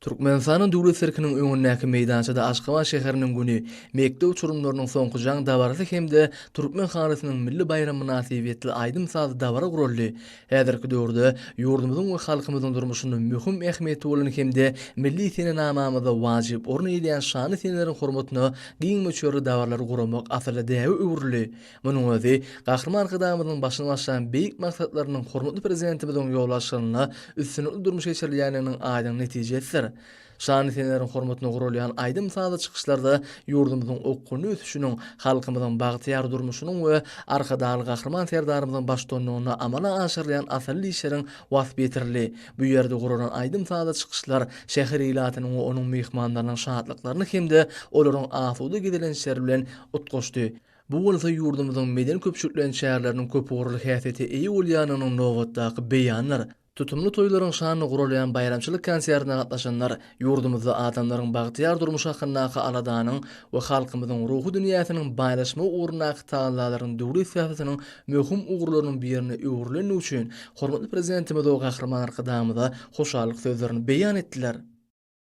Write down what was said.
Türkmenistanyň Döwlet sirkiniň öňündäki meýdançada Aşgabat şäheriniň güni, mekdep uçurymlarynyň soňky jaň dabarasy hem-de Türkmen halysynyň milli baýramy mynasybetli aýdym-sazly dabara guraldy. Häzirki döwürde ýurdumyzyň we halkymyzyň durmuşynda möhüm ähmiýeti bolan hem-de milli senenamamyzda wajyp orun eýeleýän şanly seneleriň hormatyna giň möçberli dabaralary guramak asylly däbe öwrüldi. Munuň özi Gahryman Arkadagymyzyň başyny başlan beýik maksatlarynyň hormatly Prezidentimiziň ýolbaşçylygynda üstünlikli durmuşa geçirilýändiginiň aýdyň netijesidir. Şanly seneleriň hormatyna guralýan aýdym-sazly çykyşlarda ýurdumyzyň okgunly ösüşiniň, halkymyzyň bagtyýar durmuşynyň we Arkadagly Gahryman Serdarymyzyň baştutanlygynda amala aşyrylýan asylly işleriň waspy ýetirildi. Bu ýerde guralan aýdym-sazly çykyşlar şäher ilatynyň we onuň myhmanlarynyň şatlyklaryny hem-de olaryň asuda gezelençleri bilen utgaşdy. Bu bolsa ýurdumyzyň medeni-köpçülikleýin çäreleriniň köpugurly häsiýete eýe bolýandygynyň nobatdaky beýanydyr. Tutumly toýlaryň şanyna guralýan baýramçylyk konsertine gatnaşanlar ýurdumyzda adamlaryň bagtyýar durmuşy hakyndaky aladanyň we halkymyzyň ruhy dünýäsiniň baýlaşmagy ugrundaky tagallalaryň döwlet syýasatynyň möhüm ugurlarynyň birine öwrülendigi üçin hormatly Prezidentimize we Gahryman Arkadagymyza hoşallyk sözlerini beýan etdiler.